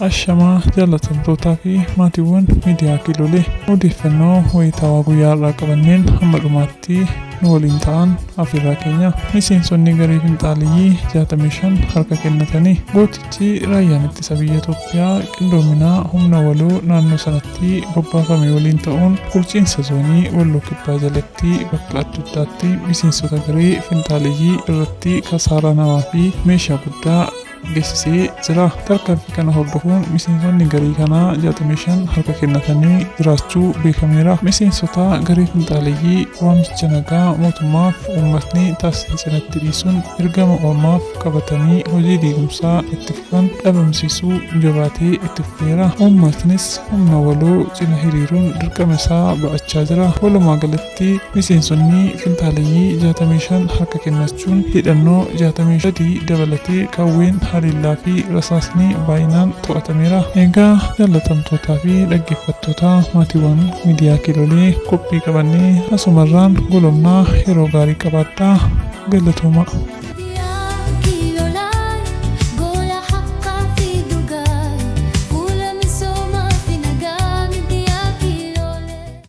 Ashamaa jaallatamtootaa fi maatiiwwan miidiyaa Kiilolee, odeeffannoo wayitaawaa guyyaa har'aa qabanneen hamma dhumaatti nu waliin ta'an afeerraa keenya. Miseensonni garee finxaaleyyii 65 harka kennatanii. Gootichi raayyaan ittisa biyya Itoophiyaa qindoominaa humna waloo naannoo sanatti bobbaafame waliin ta'uun bulchiinsa zoonii Walloo Kibbaa jalatti bakka adda addaatti miseensota garee finxaaleyyii irratti kasaaraa namaa fi meeshaa guddaa geessisee jira. Tarkaanfii kana hordofuun miseensonni garee kanaa 65 harka kennatanii jiraachuu beekameera. Miseensota garee finxaaleyyii waamicha nagaa mootummaaf uummatni taasise cinatti dhiisuun ergama ormaaf qabatanii hojii diigumsaa itti fufan dhabamsiisuu jabaatee itti fufeera. Uummatnis humna waloo cina hiriiruun dirqama isaa ba'achaa jira. Walumaa galatti miseensonni finxaaleyyii 65 harka kennachuun hidhannoo 63 dabalatee qawween haleellaa fi rasaasni baay'inaan to'atameera. Egaa jaallatamtootaa fi dhaggeeffattoota maatiiwwan miidiyaa Kiilolee, qophii qabannee asumarraan golomnaa, yeroo gaarii qabaadhaa, galatooma.